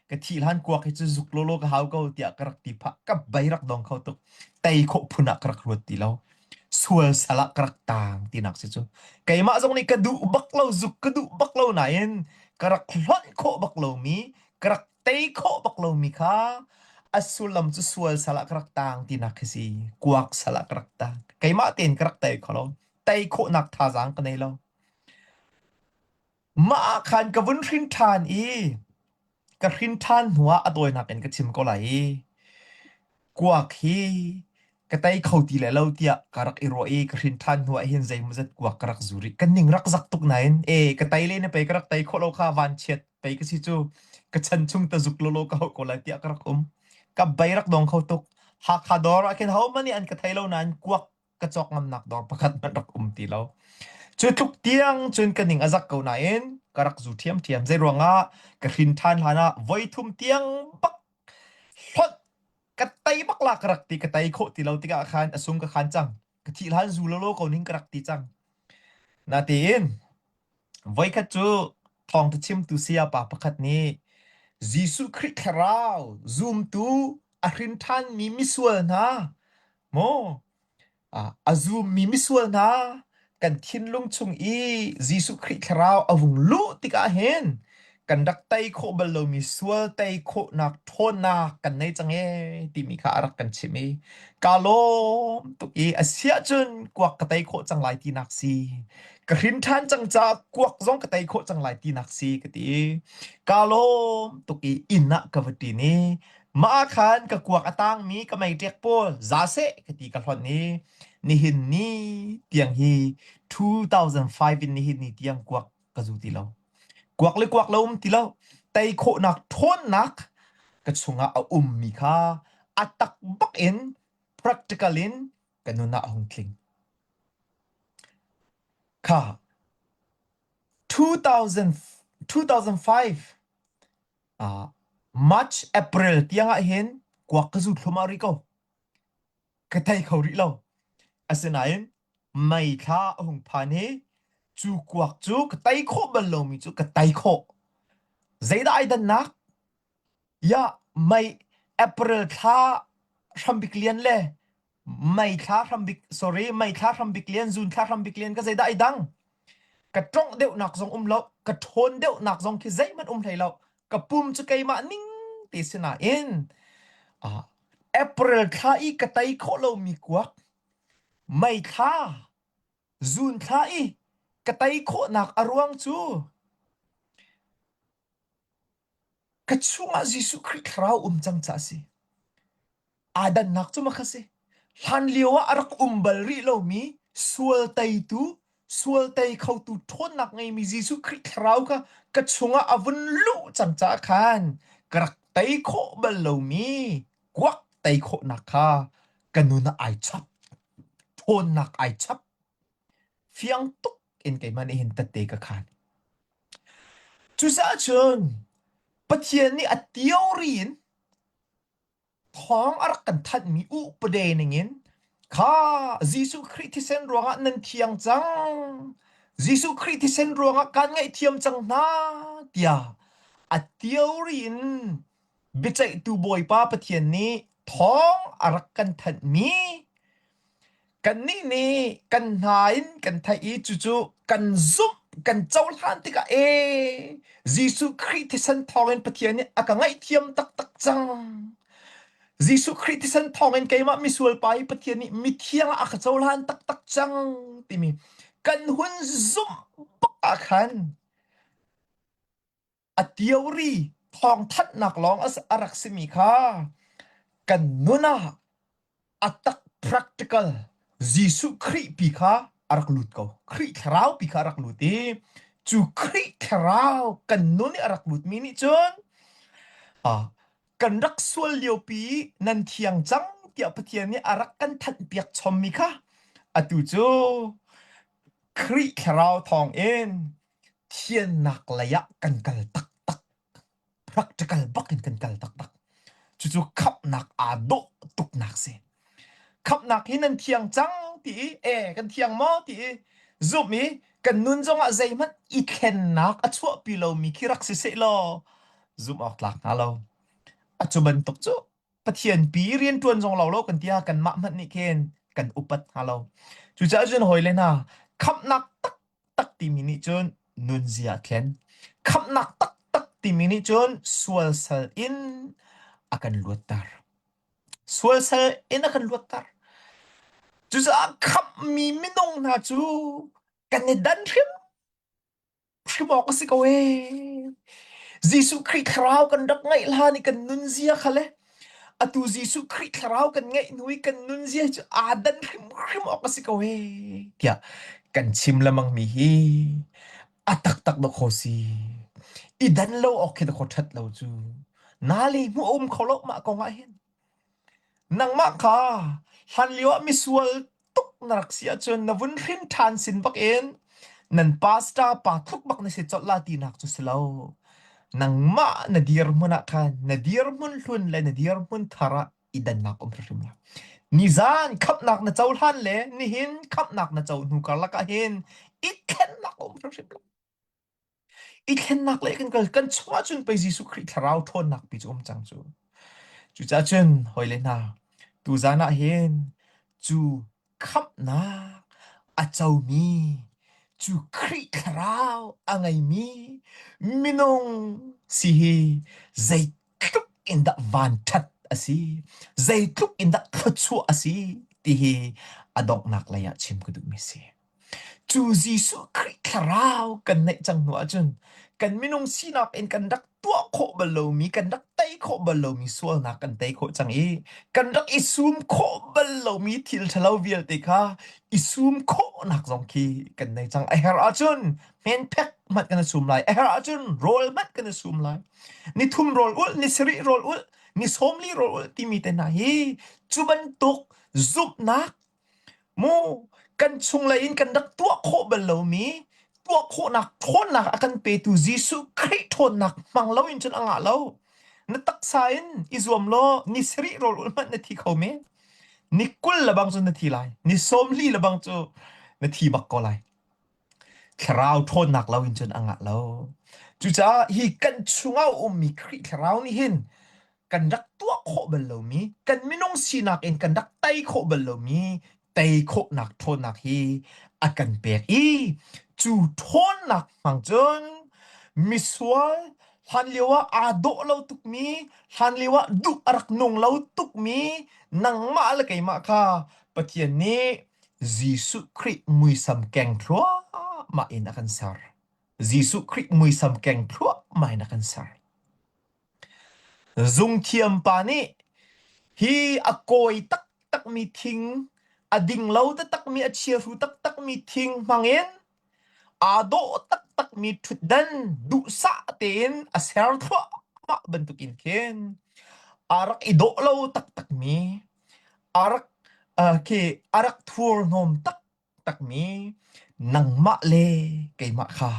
ka thih hlan kuak hi cu zuk lawlaw ka hau ko tiah ka rak ti phah ka bei rak dong kho tuk tei khawh phun ah ka rak ruat ti lo sual sal ah ka rak tang tinak si cu keimah zong nih ka duh bak lo zuk ka duh bak lo nain ka rak hlonh khawh bak lomi ka rak tei khawh bak lomi kha a sullam cu sual sal ah ka rak tang tinak khi si kuak sal ah ka rak tang keimah tein ka rak tei kho lo tei khawhnak thazaang ka nei lo Mah ah khan ka vun hrin ṭhan i ka hrin ṭhan hnuah a tawinak in ka chim ko lai i kuak hi ka tei kho ti lai lo tiah ka rak i ruah i ka hrin ṭhan hnuah hin zeimawzat kuak ka rak zu rih. Ka ning rak zak tuk nain e ka tei le na pei ka rak tei khawh lo kha vanchiat pei ka si cu ka chan chung ta zuk lawlaw ka hauh ko lai tiah ka rak um. Ka bei rak dong kho tuk. Hakha dawr ah khin hohmanh nih an ka thei lo nain kuak ka cawk ngamnak dawr pakhat hmanh rak um ti lo. Cu tluk tiang cun ka ning a zak ko nain ka rak zu ṭhiamṭhiam. Zei ruangah ka hrin ṭhan hlan ah voi thum tiang bak hlonh ka tei bak la ka rak ti ka tei khawh ti lo tikah khan a sung ka khan cang. Ka thih hlan zu lawlaw ko ning ka rak ti cang. Natein Voikhat cu thawngṭha chimtu sayapa pakhat nih Jesuh Khrih thlarau zumtu A hrin ṭhanmi misual hna maw a zummi misual hna kan thinlung chung i Jesuh Khrih Thlarau a vung luh tikah hin kan rak tei khawh bal lomi sual tei khawhnak ṭhawnnak kan nei cang ee timi kha a rak kan chimh i kaa lawm tuk i a siah cun kuak ka tei khawh cang lai tinak si ka hrin ṭhan cang caah kuak zong ka tei khawh cang lai tinak si ka ti i kaa lawm tuk i inn ah ka va ṭin i Mah ah khan ka kuak a tangmi ka meiṭek pawl za seh ka ti ka hlonh i nihin ni tiang hi 2005 in nihin ni tiang kuak ka zu ti lo. Kuak le kuak lo um ti lo. Tei khawhnak ṭhawnnak ka chungah a ummi kha a tak bak in practical in ka nun ah a hung tling. Kha 2000, 2005 Uh, March, April tiang ah hin kuak ka zu thlum rih ko. Ka thei kho rih lo. Asinain May thla a hung phan hi cu kuak cu ka tei khawh bal lomi cu ka tei khawh. Zeidah ai dannak? Ya May April thla hrambik lian le May thla hrambik sorry May thla hrambik lian June thla hrambik lian ka zeidah ai dang? Ka tongh deuhnak zong um lo, ka ṭhawn deuhnak zong khi zeihmanh um hlei lo. Ka pum cu keimah ning te si nain uh, April thla i ka tei khawh lomi kuak May thla, June thla i ka tei khawhnak a ruang cu ka chungah Jesuh Khrih thlarau um cang caah a si. Aa dannak cu makha si. Hlan lio ah a rak um bal rih lomi sual teitu, sual tei khotu ṭhawnnak ngeimi Jesuh Khrih thlarau kha ka chungah a vun luh cang caah khan ka rak tei khawh bal lomi kuak tei khawhnak kha ka nun ah ai chap. Ṭhawnnak ai chap. Fiang tuk in keimah nih hin tette ka khan. Cucaah cun Pathian nih a theory in thawng a rak kan thanhmi upade ningin kha Jesuh Khrih thisen ruangah nan thiang cang. Jesuh Khrih thisen ruangah kaan ngaihthiam cang hna tiah a theory in biaceihtu Bawipa Pathian nih thawng a rak kan thanhmi Kannih nih kan hna in kan theih i cucu kan zumh, kan cohlan tikah ee Jesuh Khrih thisen thawngin Pathian nih a ka ngaihthiam taktak cang. Jesuh Khrih thisen thawngin keimah misual pa hi Pathian nih mithiang ah a ka cohlan taktak cang timi kan hun zumh bak ah khan a theory thawngthanhnak lawng a rak simi kha kan nun ah a tak practical Jesuh Khrih pi kha a rak lut ko. Khrih thlarau pi kha a rak lut i cu Khrih thlarau kan nun i a rak lutmi nih cun kan rak sual liopi nan thiang cang tiah Pathian nih a rak kan thanhpiak chommi kha atu cu Khrih thlarau thawng in thiannak lei ah kan kal taktak. Practical bak in kan kal taktak. Cucu khamhnak aa dawh tuknak si. Khamhnak hi nan thiang cang ti i, e kan thiang maw ti i zumh i kan nun zongah zeihmanh i thlennak a chuahpi lomi khi rak si seh law zumh awk tlak hnga lo. A cu bantuk cu Pathian pi rianṭuan zong lo lo kan ti ah kanmah hmanh nih khin kan upat hnga lo. Cucaah cun hawile hna khamhnak taktak timi nih cun nunzia a thlen. Khamhnak taktak timi nih cun sual sal in a kan luatter. Sual sal in a kan luatter. Cucaah khamhmi minung hna cu kan i dan hrim hrim awk a si ko ee. Jesuh Khrih thlarau kan rak ngeih hlan i kan nunzia kha le atu Jesuh Khrih thlarau kan ngeih hnu i kan nunzia cu aa dan hrimhrim awk a si ko ee tiah kan chim lemang mi hi a taktak dawkaw si. I dan lo awk khi dawkaw ṭhat lo cu. Na le hmuh a um kho lo mah kong ah hin. Nangmah kha hlanlio ah misual tuk na rak si ahcun na vun hrin ṭhan sin bak in nan pastor pa tluk bak na si colh la tinak cu si lo. Nangmah na dirhmun ah khan na dirhmun hlun le na dirhmun thar ah i dannak um hrimhrim lo. Nizan khamhnak na cohlan le nihin khamhnak na co hnu karlak ah hin i thlennak um hrimhrim lo. I thlennak lei kan kal kan chungah cun pei Jesuh Khrih thlarau ṭhawnnak pi cu um cang cu. Cucaah cun hawile hna, tuzan ah hin cu khamhnak a comi cu Khrih Thlarau a ngeimi minung si hi zeitluk in dah vanṭhat a si, zeitluk in dah thluachuah a si ti hi a donghnak lei ah chim ka duhmi a si. Cu Jesuh Khrih Thlarau kan neih cang hnu ahcun kan minung sinak in kan rak tuah khawh bal lomi, kan rak tei khawh bal lomi sualnak kan tei khawh cang i kan rak i sum khawh bal lomi thil ṭhalo vialte kha i sum khawhnak zong khi kan nei cang. A herh ahcun hmenphek hmanh kan i sum lai. A herh ahcun rawl hmanh kan i sum lai. Ni thum rawl ulh, ni sarih rawl ulh, ni 40 rawl ulh timi te hna hi cu bantuk zumhnak Mu kan chunglei in kan rak tuah khawh bal lomi tuah khawhnak ṭhawnnak a kan petu Jesuh Khrih ṭhawnnak hmang loin cun a ngah lo. Na taksa in i zuam law ni sarih rawl ulh hmanh na thi kho men. Ni 20 lebang cu na thi lai. Ni 40 lebang cu na thi bak ko lai. Thlarau ṭhawnnak loin cun a ngah lo. Cucaah hi kan chungah a ummi Khrih Thlarau nih hin kan rak tuah khawh bal lomi, kan minung sinak in kan rak tei khawh bal lomi tei khawhnak ṭhawnnak hi a kan pek i cu ṭhawnnak hmang cun misual hlan lio ah aa dawh lo tukmi, hlan lio ah duh a rak nung lo tukmi nangmah le keimah kha Pathian nih Jesuh Khrih muisam keng thluahmah in a kan ser. Jesuh Khrih muisam keng thluahmah in a kan ser. Zungthiam pa nih hi a kawi taktakmi thing, a ding lo taktakmi, a chiahru taktakmi thing hmangin aa dawh taktakmi ṭhutdan duhsah tein a ser thluahmah bantukin khin aa rak i dawh lo taktakmi A rak uh, khi a rak thurhnawm taktakmi nangmah le keimah kha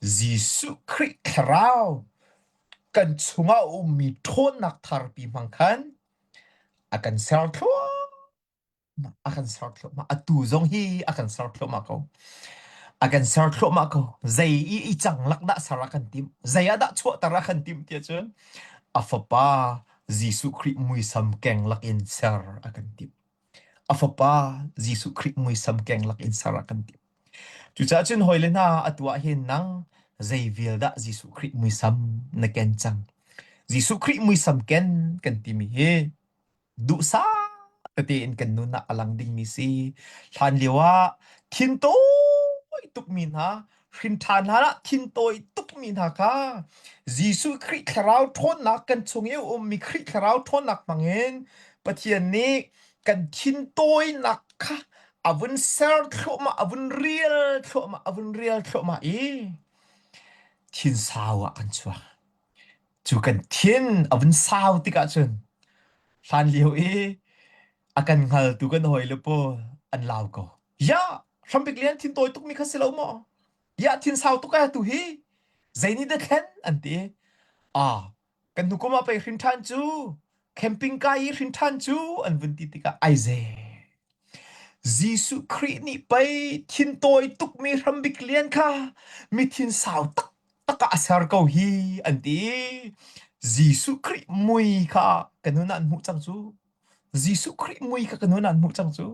Jesuh Khrih Thlarau kan chungah a ummi ṭhawnnak tharpi hmang khan a kan ser thluahmah a kan ser thluahmah atu zong hi a kan ser thluahmah ko a kan ser thluahmah ko zei i i cang lak dah ser a kan timh zei ah dah chuahter a kan timh tiah cun a fapa Jesuh Khrih muisam keng lakin ser a kan timh. A fapa Jesuh Khrih muisam keng lakin ser a kan timh. Cucaah cun hawile hna atu ah hin nang zei vial dah Jesuh Khrih muisam na ken cang. Jesuh Khrih muisam ken kan timi hi duhsah tete in kan nun ah a lang dingmi si. Hlan lio ah thin tawi tukmi hna, hrinṭhan hlan ah thin tawi tukmi hna kha Jesuh Khrih Thlarau ṭhawnnak kan chung i a ummi Khrih Thlarau ṭhawnnak hmangin Pathian nih kan thin tawinak kha a vun ser thluahmah, a vun rial thluahmah, a vun rial thluahmah i thinsau ah kan chuak. Cu kan thin a vun sau tikah cun hlan lio i a kan hngaltu kan hawile pawl an lau ko. Ya, Hrambik Lian thin tawi tukmi kha si lo maw? Ya, thin sau tuk eh tu hi. Zei nih dah thlen an ti. Ah, kan hnu kum ah pei hrin ṭhan cu, camping kai i hrin ṭhan cu an vun ti tikah ai ze. Jesuh Khrih nih pei thintawi tukmi Hrambik Lian kha mi thinsau taktak ah a ser ko hi an ti. Jesuh Khrih mui kha ka nun ah an hmuh cang cu. Jesuh Khrih mui kha ka nun ah an hmuh cang cu.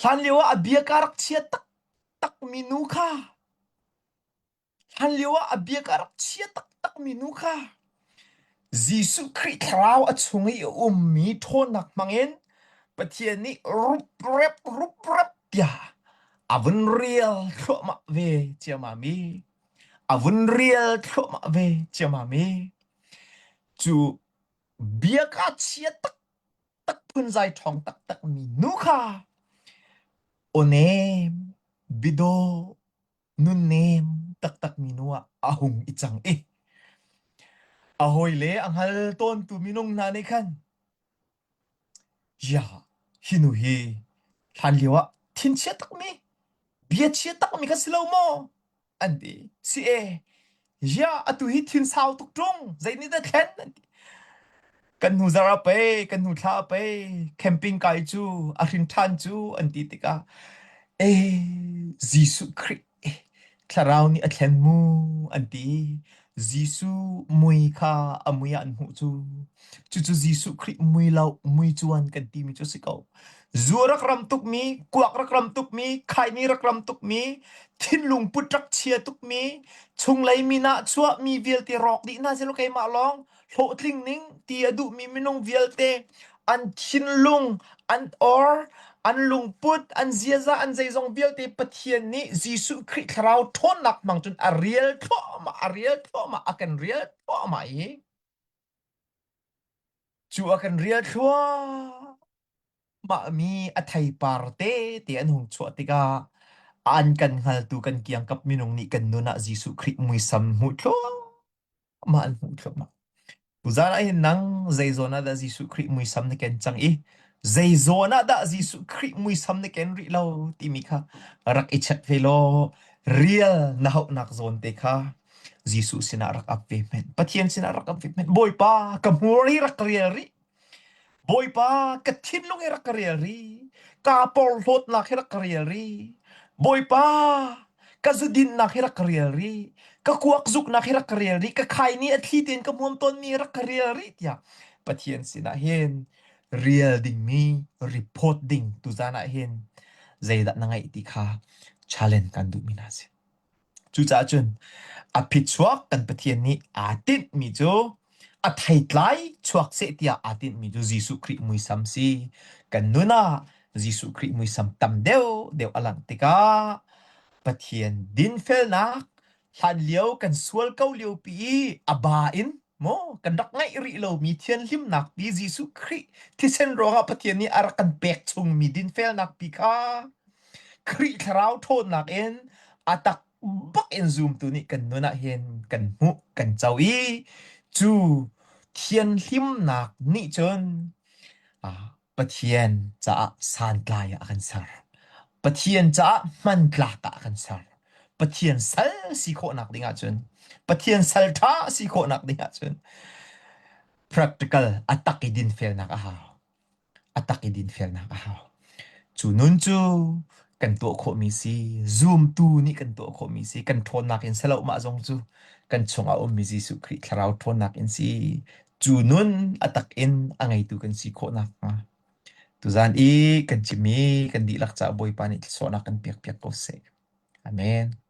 Hlan lio ah a bia ka rak chia taktakmi nu kha Hlanlio ah a bia ka rak chia taktakmi nu kha Jesuh Khrih thlarau a chung i a ummi ṭhawnnak hmangin Pathian nih ruprep ruprep tiah a vun rial thluahmah ve ciammam i a vun rial thluahmah ve ciammam i cu bia ka chia taktak phunzai ṭhawng taktakmi nu kha aw nem biadawh nunnem taktakmi nu ah a hung i cang i a hawile a hngal tawntu minung hna nih khan ya hi nu hi hlan lio ah thinchia takmi bia chia takmi kha si lo maw an ti si e ya atu hi thin sau tuk ṭung zei nih dah thlen an ti kan hnu zar a pei kan hnu thla a pei camping kai cu a hrin ṭhan cu an ti tikah e Jesuh Khrih thlarau nih a thlen mu an ti. Jesuh mui kha a mui ah an hmuh cu. Cucu Jesuh Khrih mui lo mui cuan kan timi cu a si ko. Zu rak ram tukmi, kuak rak ram tukmi, khaini rak ram tukmi, thinlung put rak chia tukmi, chunglei mi nahchuah mi vialte rawk dih hna selaw keimah lawng hlawhtling ning ti a duhmi minung vialte an thinlung, an or, an lungput, an ziaza, an zeizong vialte Pathian nih Jesuh Khrih thlarau ṭhawnnak hmang cun a rial thluahmah, a rial thluahmah, a kan rial thluahmah i cu a kan rial thluahmah mi a theipar te te an hung chuah tikah an kan hngaltu kan kiangkap minung nih kan nun ah Jesuh Khrih muisam hmuh thluahmah Mah an hmuh thluahmah. Tuzaan ah hin nang zei zawn ah dah Jesuh Khrih muisam na ken cang i zei zawn ah dah Jesuh Khrih muisam na ken rih lo timi kha rak i check ve law real na hauhnak zawn te kha Jesuh sinah rak ap ve hmenh. Pathian sinah rak ap ve hmenh. Bawipa ka hmur hi rak rial rih. Bawipa ka thinlung hi rak ka rial rih. Kaa porhlawtnak hi rak ka rial rih. Bawipa ka zudinnak hi rak ka rial rih. Ka kuak zuknak hi rak ka rial rih. Ka khaini a thli tein ka hmuam tawnmi hi rak ka rial rih tiah Pathian sinah hin rial dingmi report ding tuzaan ah hin zeidah na ngeih ti kha challenge kan duhmi hna si. Cucaah cun a phichuak kan Pathian nih aa tinhmi cu a theitlai chuak seh tiah aa tinhmi cu Jesuh Khrih muisam si. Kan nun ah Jesuh Khrih muisam tam deuhdeuh a langh tikah Pathian dinfelnak hlanlio kan sual ko liopi i a ba in maw kan rak ngeih rih lomi thianhlimnak pi Jesuh Khrih thisen ruangah Pathian nih a rak kan pek chungmi dinfelnak pi kha Khrih thlarau ṭhawnnak in a tak bak in zumtu nih kan nun ah hin kan hmuh kan co i cu thianhlimnak nih cun Pathian caah santlai ah a kan ser. Pathian caah hmantlak ah a kan ser. Pathian sal si khawhnak ding ahcun Pathian sal ṭha si khawhnak ding ahcun practical a tak i dinfelnak a hau. A tak i dinfelnak a hau. Cu nun cu kan tuah khawhmi si, zumtu nih kan tuah khawhmi si, kan ṭhawnnak in si lo mah zong cu kan chungah a ummi Jesuh Khrih thlarau ṭhawnnak in si. Cu nun a tak in a ngeitu kan si khawh nakhnga tuzaan i kan chimmi kan dihlak caah Bawipa nih thluachuahnak kan pekpiak ko seh. Amen.